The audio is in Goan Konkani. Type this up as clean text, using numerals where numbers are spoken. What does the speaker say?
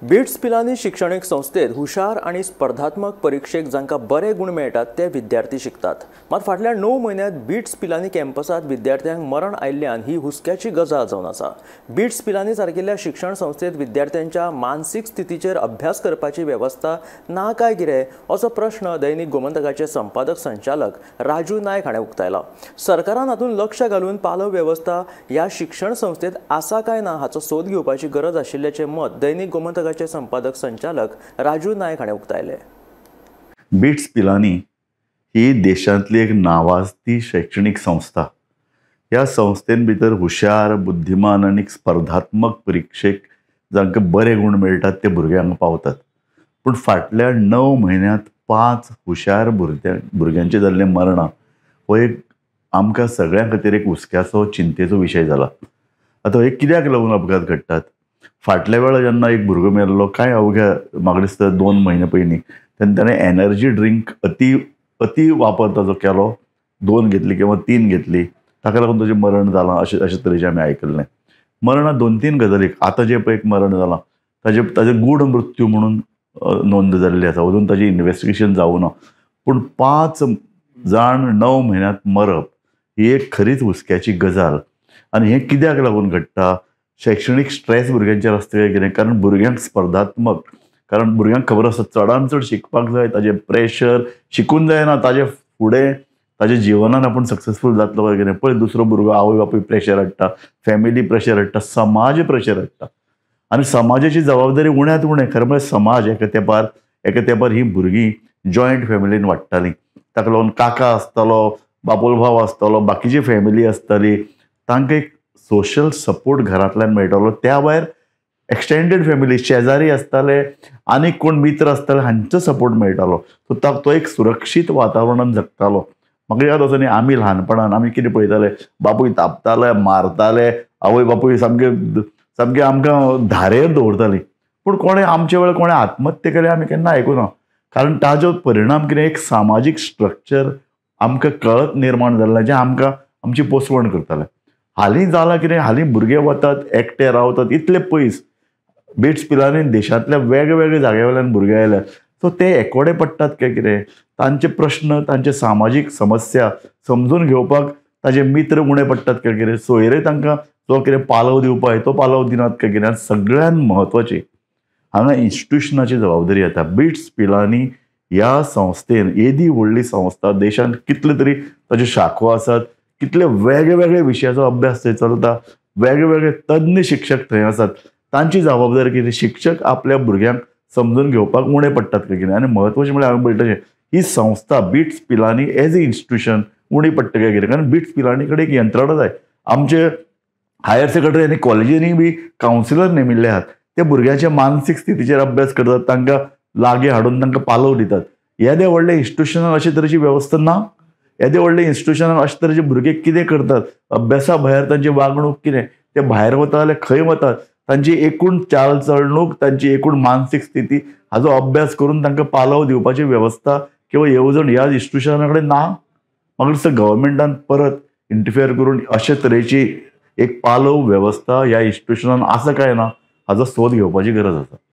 बिट्स पिलानी शिक्षणीक संस्थेत हुशार आनी स्पर्धात्मक परिक्षेक जांकां बरे गुण मेळटात ते विद्यार्थी शिकतात. मात फाटल्या 9 म्हयन्यांत बिट्स पिलानी कॅम्पसांत विद्यार्थ्यांक मरण आयिल्ल्यान ही हुस्क्याची गजाल जावन आसा. बिट्स पिलानी सारकिल्ल्या शिक्षण संस्थेत विद्यार्थ्यांच्या मानसीक स्थितीचेर अभ्यास करपाची वेवस्था ना काय कितें असो प्रश्न दैनिक गोमंतकाचे संपादक संचालक राजू नायक हाणें उक्तायला. सरकारान हातूंत लक्ष घालून पालव वेवस्था ह्या शिक्षण संस्थेत आसा काय ना हाचो सोद घेवपाची गरज आशिल्ल्याचें मत दैनिक गोमंतकाचे संपादक संचालक राजू नायक हाणें उक्तायलें. बिट्स पिलानी ही देशांतली एक नावाजती शैक्षणिक संस्था. ह्या संस्थेन भितर हुशार, बुद्धिमान आनी स्पर्धात्मक परिक्षेक जांकां बरे गूण मेळटात ते भुरगे हांगा पावतात. पूण फाटल्या 9 म्हयन्यांत 5 हुशार भुरग्यांचें जाल्लें मरणां हो एक आमकां सगळ्यां खातीर एक हुस्क्याचो, चिंतेचो विशय जाला. आतां हे कित्याक लागून अपघात घडटात? फाटल्या वेळार जेन्ना एक भुरगो मेल्लो, कांय अवघ्या म्हाका दिसता 2 म्हयने पयलीं, तेन्ना ताणें एनर्जी ड्रिंक अति वापर ताजो केलो, 2 घेतली किंवा 3 घेतली, ताका लागून ताजें मरण जालां अशें तरेचें आमी आयकल्लें. मरणां 2-3 गजालीक. आतां जें पळय एक मरण जालां ताजें गूढ मृत्यू म्हणून नोंद जाल्ली आसा, अजून ताजें इन्वेस्टिगेशन जावूं ना. पूण 5 जाण 9 म्हयन्यांत मरप ही एक खरीच हुस्क्याची गजाल. आनी हें कित्याक लागून घडटा? शैक्षणीक स्ट्रेस भुरग्यांचेर आसता काय कितें? कारण भुरग्यांक स्पर्धात्मक, कारण भुरग्यांक खबर आसता चडान चड शिकपाक जाय, ताजें प्रेशर शिकून जायना, ताजे फुडें ताजे जिवनान आपूण सक्सेसफूल जातलो काय कितें. पळय दुसरो भुरगो, आवय बापूय प्रेशर हाडटा, फॅमिली प्रेशर हाडटा, समाज प्रेशर हाडटा. आनी समाजाची जबाबदारी उण्यांत उणें. खरें म्हळ्यार समाज एका तेंपार ही भुरगीं जॉयंट फॅमिलीन वाडटालीं, ताका लागून काका आसतालो, बापोल भाव आसतालो, बाकीची फॅमिली आसताली, तांकां एक सोशल सपोर्ट घरांतल्यान मेळटालो. त्या भायर एक्सटेंडेड फॅमिली, शेजारी आसताले, आनीक कोण मित्र आसताले, हांचो सपोर्ट मेळटालो. सो तो एक सुरक्षीत वातावरणान जगतालो. म्हाका याद आसा न्ही, आमी ल्हानपणान आमी कितें पळयताले, बापूय तापताले, मारताले, आवय बापूय सामके सामके आमकां धारेर दवरताली. पूण कोणें आमचे वेळार कोणें आत्महत्या केली आमी केन्ना आयकुना. कारण ताजो परिणाम कितें, एक सामाजीक स्ट्रक्चर आमकां कळत निर्माण जाल्लें, जें आमकां आमची पोसवण करतालें. हालीं जालां कितें, हालीं भुरगे वतात, एकटे रावतात, इतले पयस बिट्स पिलानी देशांतल्या वेगवेगळ्या जाग्या वयल्यान भुरगे आयल्या, सो ते एकोडे पडटात काय कितें. तांचे प्रश्न, तांचे सामाजीक समस्या समजून घेवपाक ताजे मित्र उणे पडटात काय कितें, सोयरे तांकां जो कितें पालव दिवपाक तो पालव दिनात काय कितें. आनी सगळ्यांत म्हत्वाची हांगा इन्स्टिट्युशनाची जबाबदारी येता. बिट्स पिलानी ह्या संस्थेन, येदी व्हडली संस्था, देशांत कितले तरी ताच्यो शाखो आसात, कितले वेगवेगळे विशयाचो अभ्यास थंय चलता, वेगवेगळे तज्ञ शिक्षक थंय आसात, तांची जबाबदारी कितें, शिक्षक आपल्या भुरग्यांक समजून घेवपाक उणे पडटात काय कितें. आनी म्हत्वाचें म्हळ्यार हांवें पळयता ही संस्था BITS Pilani as a institution उणी पडटा काय कितें. कारण बिट्स पिलानी कडेन एक यंत्रणा जाय. आमचे हायर सेकंडरी आनी कॉलेजींनी बी कावन्सिलर नेमिल्ले आहात, ते भुरग्यांच्या मानसीक स्थितीचेर अभ्यास करतात, तांकां लागीं हाडून तांकां पालव दितात. येदे व्हडले इन्स्टिट्युशनान अशे तरेची वेवस्था ना. येदे व्हडले इन्स्टिट्युशनान अशे तरेचे भुरगे कितें करतात, अभ्यासा भायर तांची वागणूक कितें, ते भायर वता जाल्यार खंय वतात, तांची एकूण चाल चलणूक, तांची एकूण मानसीक स्थिती हाजो अभ्यास करून तांकां पालव दिवपाची वेवस्था किंवा येवजण ह्या इन्स्टिट्युशना कडेन ना. म्हाका दिसता गव्हर्मेंटान परत इंटरफियर करून अशे तरेची एक पालव वेवस्था ह्या इन्स्टिट्युशनान आसा काय ना हाजो सोद घेवपाची गरज आसा.